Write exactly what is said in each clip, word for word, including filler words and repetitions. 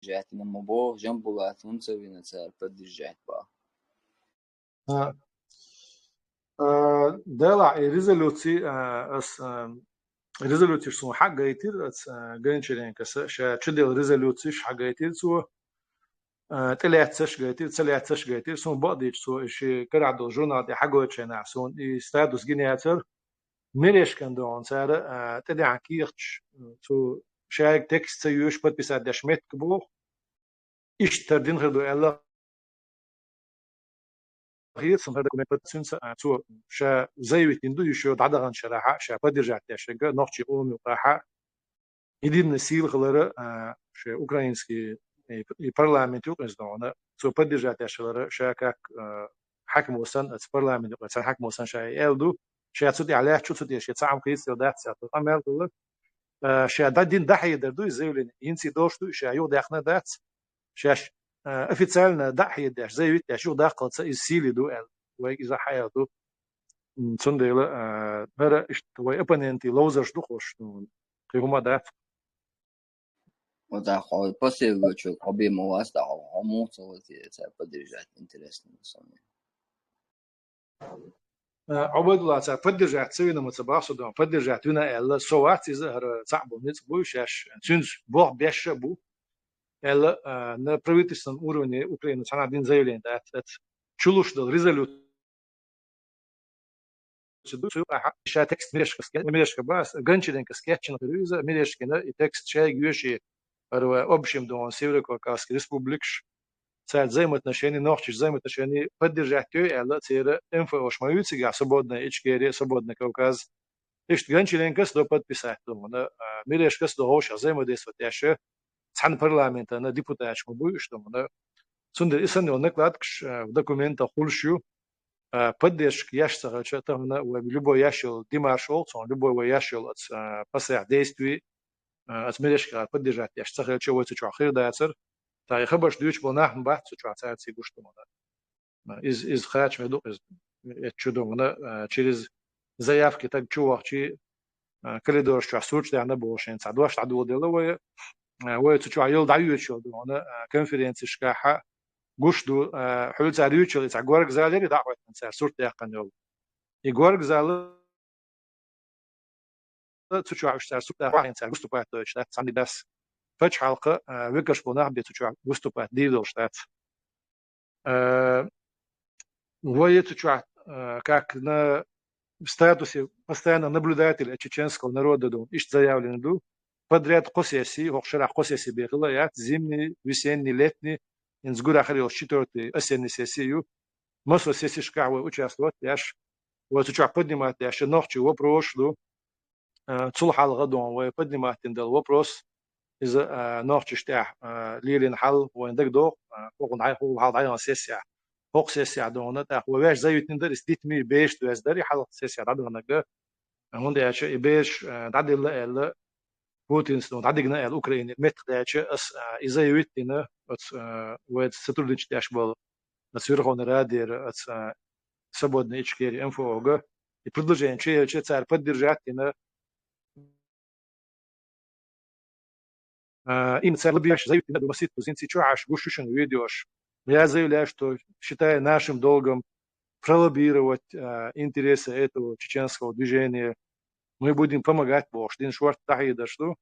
поддержать вина ма бо, Жамбулат, хӀунда ца вина цара поддержать баха. А, а, Делахь и резолюци, а, ас, а, резолюциш суна хьагайтира, ас, а, Гончаренкос ша чудела резолюциш хьагайтира цо, а, тӀелаьццаш гайтира, ца лаьццаш гайтира, суна бакъдийцча цо и ши карахь долу журнал тӀе хьагойтучу хенахь суна и статус гина яцара, Мережкан догӀу цара, а, тӀедеана кехаташ, цу шайга текст ца йоьшу подписать деш меттиг боху. Иштта хӀара дина хир ду аьлла, хета суна хӀара документ, цуьнца, а, цо ша заявить дина ду, уьш йо дӀадаханчу шарахь ша поддержать деш ерг нохчийн къоман юкъахь единый сила хилар, а, шен украинский и, и парламент юкъа иза догӀу, цо поддержать деш хилар ша как, а, хьаькамо санна, оцу парламент юкъа цхьана хьаькамо санна ша и аьлла ду, ша цу тӀехь лаьтташ ву, цу тӀе шен цхьа Ӏам хийцаделла дац цара тхо къамел хилла. А, ша дан дина дӀахьедар ду, и заявление, хӀинца и долуш ду, ша юхадехна дац. Шаьш, а, официально дӀахьедеш, заявить деш юхадаккхалца иза сийле ду аьлла, вайга иза хьааьлла ду. М, цундела, а, хӀара иштта вай оппонентийн ловзарш ду хӀорш, ну, кхин хӀума дац. Вот так, хьо посоветовать хьо бен ма вац, так, хьо муха ца вац, я цара поддержать, интересно, на самом деле. Э, Ӏубайдулла цара поддержать ца вина ма ца боху со дон, поддержать вина аьлла, со вац иза, хӀара цхьаъ болу ницкъ бу, шаьш цуьнца болх беш а бу, аьлла, э, на правительственном уровне Украины цхьана дина заявление дац, дац. Чулуш долу резолюция ду, цу юкъахь ша текст Мережкас ке-, Мережка бац, Гончаренкос кечйина хир ю иза, Мережкина и текст шайга йоьший, хӀара вай общем догӀу Северокавказский республикаш, цара взаимоотношения, нохчаша взаимоотношения поддержать йой аьлла, церан МФО-ш ма ю цигахь, Свободная Ичкерия, Свободный Кавказ. Иштта Гончаренкос до подписать ду хьуна, а, Мережкас до хӀовшах взаимодействовать деш, цхьана парламентана депутаташ ма буй уьш ду хьуна. Цундела и санна йолу накладкаш, а, в документах хуьлуш ю, а, поддержка еш ца хилча, тахана вай любой еш йолу демарш олу цунах, любой вай еш йолу оцу, а, пасех действий, а, оцу Мережкагара поддержать деш ца хилча, вай цу чохь хир дацара. Ткъа и хабарш дуьйцуш болу нах ма бац цу чохь, цара цига гуш ду хьуна. А, иза, иза кхачаме ду, иза, э, чу ду хьуна, а, через заявки таг чу вахчий, а, коридораш чохь сурт даьхна боху шен цхьа дош дӀадоладелла вай, а, вай цу чохь йолу дӀайоьдуш йолу ду хьуна, а, конференцешкахь гуш ду, а, хьуьлла цара юьйцуш йолу и цхьа горга зал яра, и дӀахӀоьттина цара сурт даьккхина йолу. И горга зал цу чохь уьш цара сурт даьккхина цара выступать дойтуш дац, цхьаьна дас. Пачхьалкха, а, векаш болу нах бен цу чохь выступать дийр долуш дац. А, вай цу чохь, а, как на статусе постоянного наблюдателя чеченского народа ду, иштта заявлено ду. Подряд кхо сессия, хӀокху шарахь кхо сессия бен хилла яц, зимний, весенний, летний, хӀинца гура хир йолуш четвёртый осенний сессия ю. Массо сессешкахь вай участвовать деш, вай цу чохь поднимать деш, нохчийн вопрос ду. А, цул хьалха ду хьуна вай поднимать дина долу вопрос, иза, а, нохчашна тӀехь, а, лелийна хьал вайна дагадогӀу, а, хӀокху дӀай-, хӀокху хьалха дӀаяханчу сессехь, хӀокху сессехь ду хьуна, тӀаккха вай ваьш заявить дина дара, иза дита мийра бераш доьзна дара, и хьалха сессехь дӀадаханарг, а, хӀунда аьлча и бераш, а, дӀаделла аьлла, Путинца ду хьуна дӀадигна аьлла Украине меттах даьлча, ас, а, и заявить дина, оцу, а, вайца сотрудничать деш болу, оцу Верховной Радера, оцу, а, Свободная Ичкерия, МФО-га, и предложение чуелча, цара поддержать дина. А, именно цара лоббирующий заявление ду масийтта, зинций чохь Ӏаш гуш ю шуна видеош. Я заявляю, что считаю нашим долгом пролоббировать, а, интересы этого чеченского движения. Мы будем помогать бохуш, дина шорта дӀахьедарш ду.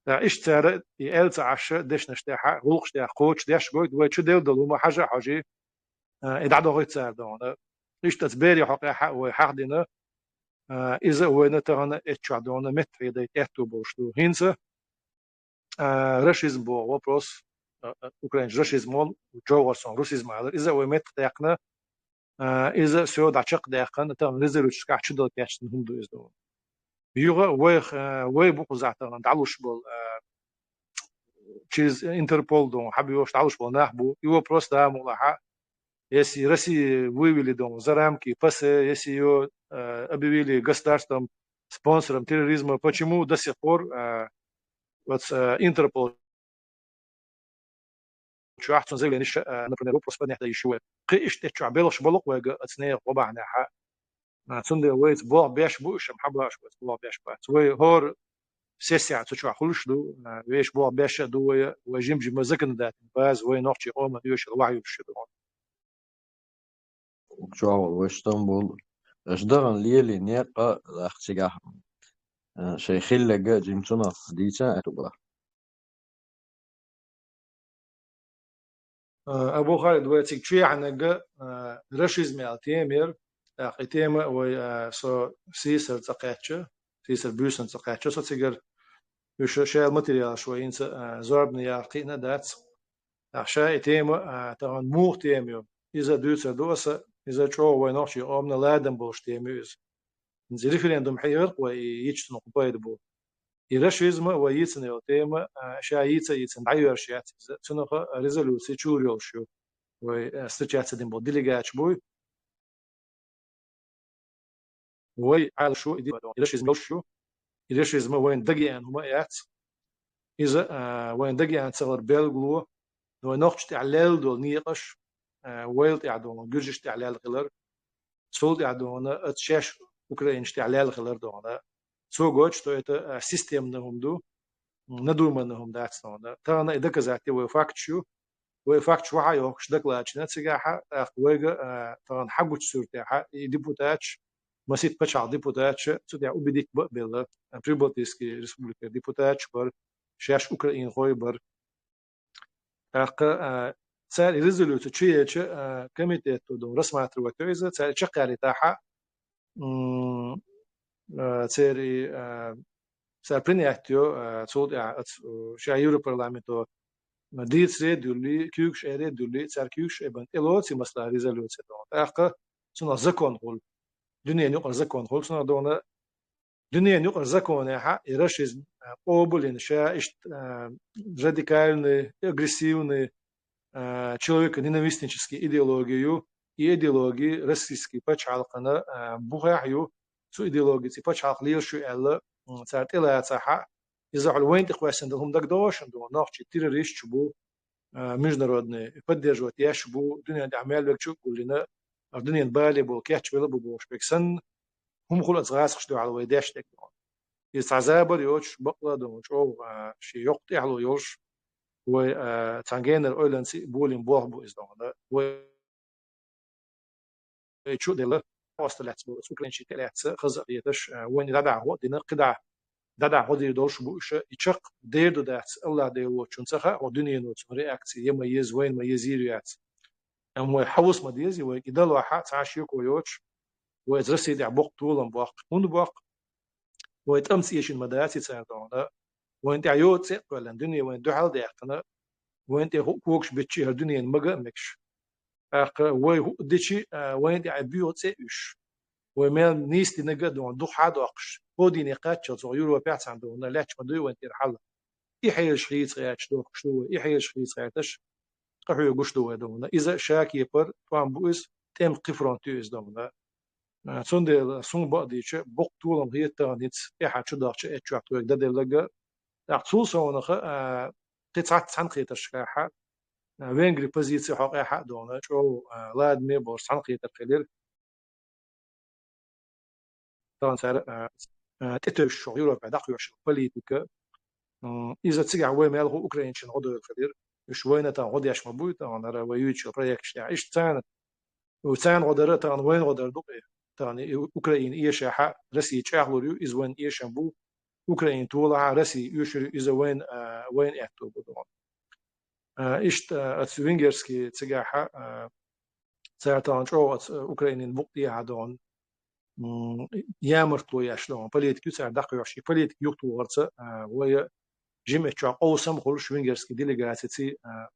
Ткъа иштта цара и аьлла ца Ӏаш, дешнаш тӀехь, гӀуллакхаш тӀехь кхочушдеш гойту, вай чу делла долу хӀума хьажа а хьожий, а, и дӀадохуьйту цара ду хьуна. Иштта оцу берийн хьокъехь а вай хьахдина, а, иза а вайна тахана эццахь ду хьуна меттахъедайта аьтту болуш ду. ХӀинца, а, рашизм боху вопрос, а, а, украинчу рашизм олу, чӀогӀа суна русизм алар, иза а вай меттахдаьккхина, а, иза всё дӀа чекхдаьккхина, тахана резолюцешкахь чудала кечдина хӀума ду иза ду хьуна. Юха вайх, а, вай бу кхузахь тахана дӀалуш болу, а, через Интерпол ду хьуна хьабоьхуш дӀалуш болу нах бу. И вопрос да мукъалахь, если Россия вывели ду хьуна за рамки ПАСЕ, если её, а, объявили государством, спонсором терроризма, почему до сих пор, а, вот, а, Интерпол чохь цуьнан заявленеш, а, например, вопрос поднять дан йиш ю вай. Кхин иштта тӀе чохь белхаш болу-кх вайга оцу нехан гӀо бахьанехь. А, цундела вайца болх беш бу уьш, амма хьан баш вайца болх беш бац. Вай хӀора сессия цу чохь хуьлуш ду, а, вешан боху беш а ду вай, вай жим-жима законодательный база вай нохчийн къоман оьшуш вахьа юьлуш ду. Чохь вай Стамбул. Аша дахана лелий некъа лахчигахь, а, шайн хилларг а жимчунах дийца а ту бахь. А, Абу Халид, вай цига чу яьхьнарг, а, рашизм аьлла тема яра. ТӀаккха и тема вай, а, со сийсара цӀа кхаьчча, сийсара буьйсанна цӀа кхаьчча, со цигара уьш шайла материалаш вай хӀинца, а, зорбане яхар кхиъна а дац. ТӀаккха ша и тема, а, тахана муха тема ю, иза дуьйцур ду аса, иза чӀогӀа вай нохчийн къомана ладам болуш тема ю иза. ХӀинца референдум хьехарх вай и йича цунах кху пайда бу. И рашизм а вай йийцина йолу тема, а, ша йийца а йийцина дӀайоьрзуш яц иза. Цунах а резолюци чура йолуш ю. Вай, а, встречаться дина болу делегаташ буй. Вай Ӏалашо и ди-, и рашизм йолуш ю. И рашизм вайна дагеана хӀума а яц. Иза, а, вайна дагеана ца хилар белгало, вай нохчашна тӀехь лелла долу некъаш, а, вайл тӀехь долу, гуьржашна тӀехь лелла хилар, цул тӀаьхьа дуьйна, оцу шаьш украинашна тӀехь лелла хилар дуьйна. Цо гойту, что это, а, системный хӀума ду, м, надуманный хӀума дац дуьйна. Тахана и доказать де вай факташ ю. Вай факташ вахьа йохкуш докладаш дина цигахь, тӀаккха вайга, а, тахана хьагучу суьртехь и депутаташ, масийтта пачхьалкхан депутаташ, цу тӀехь убедить бан а белла, а, Прибалтийский республикийн депутаташ бара, шаьш украинхой бара. ТӀаккха, а, цара и резолюци чуелча, а, комитето дуьйна рассматривать йо иза, цара и чекхъялийтахь, м, а, церан и, а, цара принять йо, а, цул тӀаьхьа оцу, а, ша Европарламенто дийцаре а дуьллий, куьйгаш эре а дуьллий, цара куьйгаш а бан тӀелоций масала резолюци дуьйна. ТӀаккха цунах закон хуьлу. Дуьненан юкъара закон хуьлу цунах дуьйна. Дуьненан юкъара законехь и рашизм, а, къобалйина ша иштта, а, радикальный, агрессивный, а, человеконенавистнический идеология ю. И идеология российский пачхьалкхана, а, бухахь ю. Цу идеологица и пачхьалкх лелаш ю аьлла, м, цара тӀелацахь, иза хьуна вайна тӀекхоьссина долу хӀума дагадогӀуш ду, нохчий террористаш бу, а, международный поддерживать еш бу, дуьнен тӀехь мел верг чу а гулйина, а, дуьненан бале болу кечвелла а бу бохуш берг санна, хӀума хуьлу оцу гӀазкхашна дуьхьал вай деш дерг. Иза цхьа забар йоцуш, бакъ а ду, чӀогӀа, а, шен йоккха тӀаьхьало йолуш, вай, а, цхьана генара ойланца а болийна болх бу иза дуьйна. Вай чу а делла, просто лаьцна болу оцу украинчийн тӀе лаьцна хаза а хеташ, а, вайна дӀадахьа гӀо а дина, кхидӀа дӀадахьа гӀо дийр долуш бу уьш, и чекх дер ду дац, АллахӀ Дела воцчунна ца хаьа, хӀокху дуьнено цунна реакция я ма еза, вайна ма езийр яц. Амма вай хьовса ма деза, вай и далахь цхьа а шеко йоцуш, вай иза Россия тӀехь боккха толам боккху. ХӀунда боккху? Вай тӀамца эшийна ма дац и цара дуьйна. Вайна тӀехь йоцу цӀе а кхоьллина, дуьне вайна дуьхьал а даьккхина, вайна тӀе хӀуъа когаш биччи хӀара дуьненан мага а мегаш. ТӀаккха вай хӀуъа дичи, а, вайна тӀехь боьха цӀе а уьш. Вай мел нийса динарг а дуьйна, дукха хьа а доккхуш, хӀокху дийне кхаччалц хӀокху Европехь цхьаьна дуьйна, лаьтташ ма дуй вайна тӀера хьал. И хьелаш хийца гӀерташ дохкуш ду вай, и хьелаш хийца гӀерташ, къахьоьгуш ду вай дуьйна. Иза ша кепара тӀом бу иза, тӀеман кхин фронт ю иза дуьйна. А, цундела суна бакъдийча, боккха толам хета тахана хӀинца тӀаьхьа чу дахча эцчохь тхоьга дан делларг а. ТӀаккха цул совнаха, а, кхин цхьацца цхьаьнакхетаршкахь, а, Венгри позици хьокъехь а дуьйна, чӀогӀа, а, ладаме а болуш цхьаьнакхетар хилира. Тахана цара, а, а, тӀетевжаш шух Европехь дӀакхоьхьуш политика. М, иза цигахь вай мел хӀу украинчийн гӀо дойла хилира. Уьш вайна тахана гӀо деш ма буй, тахана хӀара вай юьйцучу проекташ тӀехь. Иштта царна, царна гӀо дара, тахана вайна гӀо дара ду-кх и. Тахана и Украина эшахь, Россия чӀагӀлур ю, иза вайна эшам бу. Украина толахь, Россия оьшур ю, иза вайна, а, вайна аьтто бу дуьйна. А, иштта, а, оцу венгерский цигахь, а, цара тахана чӀогӀа оцу, а, Украинин букъ тӀехьа дуьйна, м, ямартло еш дуьйна политика ю цара дӀакхоьхьуш. И политика юхатохарца, а, вай жимачохь къовсам а хуьлуш венгерский делегацица, а,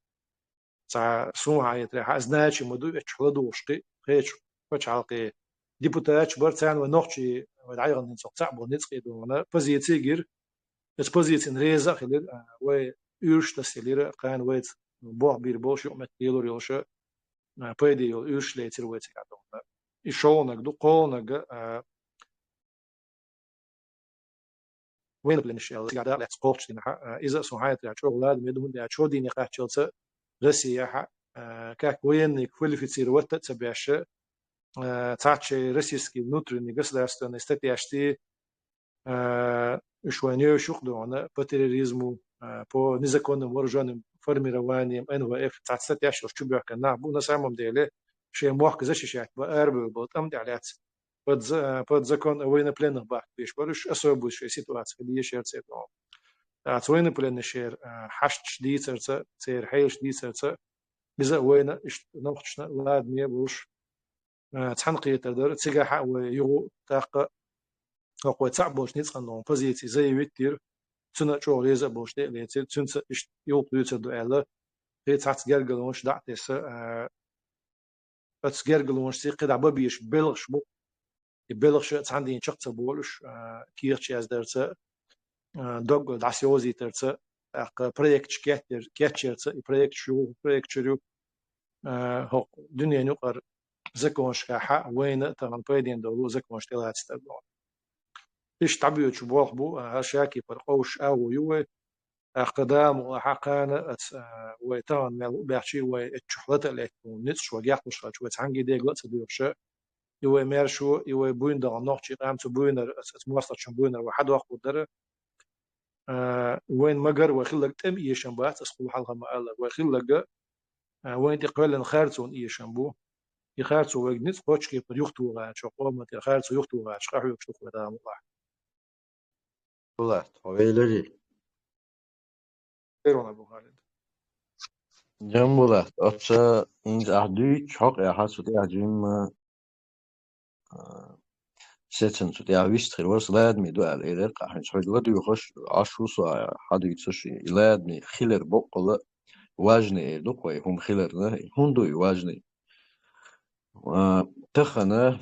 цхьа суна хетарехь, значимо ду, эццахь ладугӀуш кхин кхечу пачхьалкхийн депутаташ бара, царна вай нохчий, вай дӀаяханчух цхьаъ болу ницкъ а дуьйна, позици гира. Оцу позицина реза а хилира, а, вай уьйраш тасаелира, кхана вайца болх бийр болуш, юкъаметтиг лелор йолуш, а, пайде йолу уьйраш лецира вай цигахь дуьйна. И шолгӀаниг ду, кхоалгӀаниг, а, военнопленныш аьлла, цигахь дакъа лаьцна кхочушдинарг, а, иза а суна хетарехь чӀогӀа ладаме ду, хӀунда аьлча хӀокху дийне кхаччалца Россияхь, а, как военный квалифицировать а ца беш, а, цхьацца шайн российский внутренний государственный статьяшций, а, уьш вайн йовш юкъ дугӀана по терроризму, а, по незаконным вооружённым формированиям, Н В Ф, цхьацца тешалш чу бехкан нах бу, на самом деле, шен мохк защищать ба арабевлла бола тӀам тӀехь лаьцна. Под за-, а, под закон о военнопленных бахка беш бара уьш, особо шен ситуация дешар церан. Аца военнопленный шер, а, хьашташ дийцарца, церан хьелаш дийцарца, иза а вайна, иштта нохчашна ладаме а болуш, а, цхьаьнакхетар дара, цигахь а вай юха тӀаккха хӀокху вай цхьаъ болчу ницкъан позиций заявить дира, цуьнан а чӀогӀа реза а болуш тӀе а лецира, цуьнца иштта юха дуьйцур ду аьлла, кхин цхьацца гергарлонаш дӀа а тесна, а, оцу гергарлонашций кхидӀа бан безаш белхаш бу. И белхаш а цхьана дийнахь чекх ца болуш, а, кехаташ яздарца, а, дог дӀасайовзийтарца, тӀаккха проекташ кеттер-, кечъярца, и проекташ ю, проекташ ю, а, хӀокху дуьненан юкъара законашкахь а вайна а тахана пайденна долу законаш тӀелацар дара. Иштта дӀабоьдуш болх бу, а, хӀара шакепара къовсуш агӀо ю вай. ТӀаккха Дала мукъ лахь, кхана аца, а, вай тахана мел хӀу баьхчий, вай эццахь лата а летта, ницкъаш вай гехташ хилча, вай цхьаьнгге дегла а ца доьхуш, и вай маьршо, и вай буйна дахана нохчий къам цу буйнара, аца, аца мостагӀчун буйнара вай хьадоккхур дара. А, вайн магар вай хилларг тӀем эшам бац, ас кхул хьалха ма-аллара, вай хилларг, а, вайн тӀе кхоьллина харцо эшам бу. И харцо вайга ницкъ кхоччуш кепара юхатохачо, къоман тӀера харцо юхатохачо къахьоьгуш ду вай, Дала мукъ лахь. Булат, хьо веларий? Первый Бухарин. Джамбулат, оцу хӀинца ахь дуьйцучу хьокъехь цу тӀехь жимма, а, сецна цу тӀехь вист хир вара, со ладаме ду аьлла элира-кх ахь, хӀинца хьоьга ладоьгӀуш, Ӏаш ву со хьадуьйцуш, и ладаме хилар боккъала важный эр ду-кх вай, хӀума хиларна, хӀунда ду и важный? А, тахана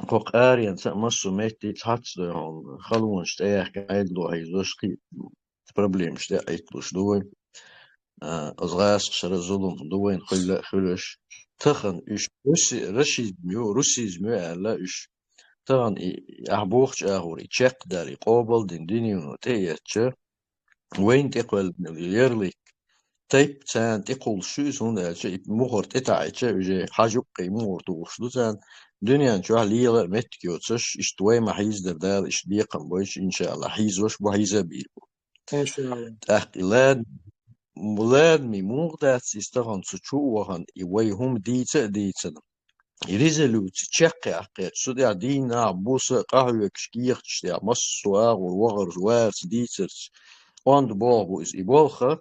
кху къаренца а массо а метте цхьацца ду хьуна, халонаш тӀеяхка, Ӏедало хьийзош, кхин проблемаш тӀе а Ӏитталуш ду вай. А, оцу гӀазкхашкара зулам ду вайна хуьлла а хуьлуш. Тахана уьш руси-, рашизм ю, русизм ю аьлла уьш. Тахана и, и ахь бохучу агӀор и чекхдар, и къобалдина дуьнено тӀеэцча, вайна тӀекхоьллина ярлык, тайп царна тӀекхуллуш ю иза, хӀунда аьлча и мухӀар тӀетаӀийча, уже хьажа юккъе мухӀар тухуш ду царна, дуьнен чохь лела а меттиг йоцуш, иштта вай ма хьийзадара Дала, иштта бекхам бойча, иншаАллахӀ, хьийзош бу, хьийза а бийр бу. ИншаАллахӀ. ТӀаккха и лад-, ладаме муха дац иза тахана цу чу а вахана, и вай хӀума дийца а дийцина, и резолюци чекхъяккхарца, цу тӀехь дийнахь, буса, къахьоьгуш, кехаташ тӀехь, массо а агӀор вахарца, варца, дийцарца, онда болх бу иза. И болх а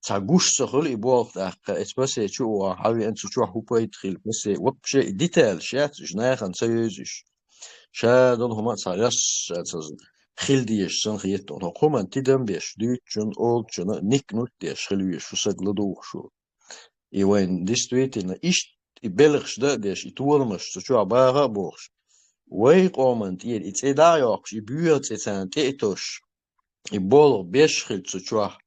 цхьа гуш ца хуьлу, и болх тӀаккха, эцу пассе чу а вахана, хьан веана цу чохь хӀун пайда хилла, пассе, вообще и деталаш яц уьш, нахана ца евза уьш. Ша долу хӀума а цхьа расшацаза хила дезаш санна хета, хӀокху хӀуманна тидам беш, дуьйцучунна, олучунна никнут деш хила везаш ву саг, ладугӀуш ву. И вайн действительно иштта и белхаш дан а деш, и толамаш цу чохь баха а бохуш, вай къоман тӀера и цӀе дӀа а йоккхуш, и боьха цӀе царна тӀе а тосуш, и болх беш хилла цу чохь.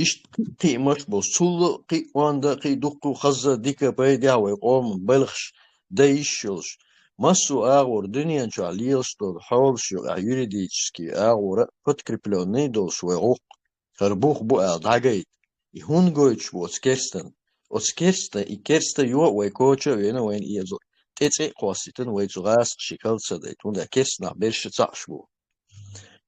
Иштта кхиамаш болуш, цул а кхин а онда, кхин а дуккха а хаза, дика, пайдехь вай къоман белхаш дан йиш йолуш. Массо а агӀор дуьнен чохь лелаш долу хьолаш юкъахь юридически агӀора подкреплённый долуш вай гӀуллакх. ХӀара бух бу аьлла дӀагайта. И хӀунда гойтуш бу оцу керстан? Оцу керста, и керста йо а вай коча а вена, вайна и еза тӀе цӀе а кхоссийтина, вай цу гӀазкхашка хала ца дайта, хӀунда аьлча керста нах берш а цхьаъш бу.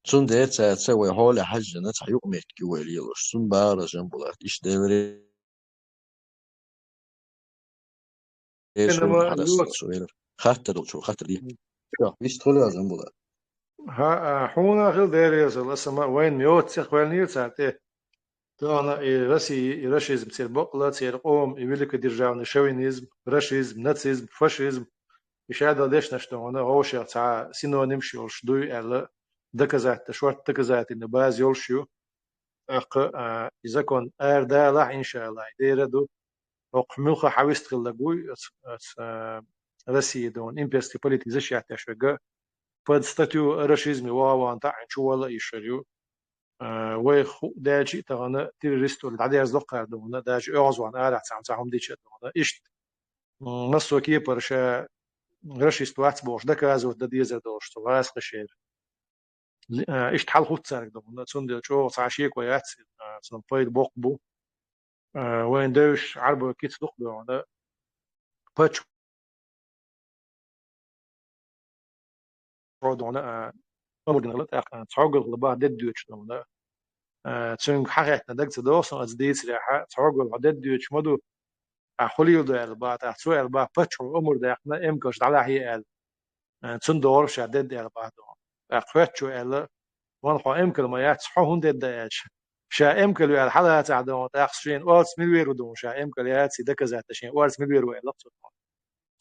Цундела цаьрца вай хьоле хьаьжжина цхьа юкъаметтиг ю вай лелош. Цунна бахара Жамбулат. Иштта Дела ре-, Ина ма хаттар долчу хаттар дий. Чохь вистхуьлу а, Жамбулат. ХӀаъ, хьуна хила дерригаза, аса ма вайн йоццех ваьлнера цара тӀе. Тахана и Россия, и рашизм церан бакъала, церан къоман и великодержавный шовинизм, рашизм, нацизм, фашизм, и шадолу дешнаш тахана вовшех цхьа синонимаш йолуш дуй аьлла, доказательно, шорта доказательно база йолуш ю. ТӀаккха, а, и закон арадалахь, иншаАллахӀ, и дера ду. ХӀокху муьлхха хьан вистхилларг вуй, ац-, ац-, а, Россия дона, имперский политика защищать деш верг, под статью о рашизме ваха ван таӀина чу вала а йиш йолуш ю. А, вай хӀу даьлча а тахана террорист олий дӀадерза локхара дугӀуна, даже оьгӀазвахна арахь цхьа, цхьа хӀума дича а дугӀуна. Иштта, м, массо а кепара ша рашист вац бохуш доказывать дан дезар долуш цу гӀазкхашера. Ли-, а, иштта хьал хуц цаьрга дугӀуна, цундела чӀогӀа цхьа шеко яц, а, цунна пайда боккха бу. А, вайн девзаш Ӏарбой кица дукха дугӀуна, паччахьо дугӀуна, а, омар дина хилла, тӀаккха цхьогал хилла бах деддоьчу хӀума. Э, цуьнга хьахаьттина даг ца догӀу сан, аса дийцарехьа, цхьогал хьо деддоьчу ма ду, а хьулийла ду аьлла бах, тӀаккха цо аьлла бах, паччахьо омар даьккхина, эмкалш дӀалахье аьлла. Э, цунна догӀура ша дедда аьлла бах догӀу. ТӀаккха хоьттачо аьлла, ван хьо эмкал ма яц, хьо хӀунда дедда аьлча. Ша эмкал ю аьлла хьалацахь догӀу, тӀаккха шен орца мила вер ву догӀу, ша эмкал яц, и доказать шен орца мила вер ву аьлла цо.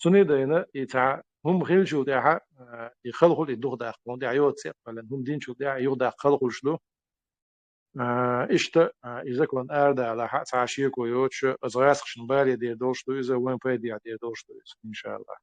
Цуни дайна, и цхьа хӀума хилчул тӀаьхьа, э, и халхул и дух даккха, тӀаьхьа йоцу цӀе кхоьллина, хӀума динчул тӀаьхьа юха даккха халхулш ду. Э, иштта, э, и закон арадалахьа, цхьа шеко йоцуш, аса гӀаскхашна бале дер долуш ду иза, вайн пайдехь дер долуш ду иза, иншаллах.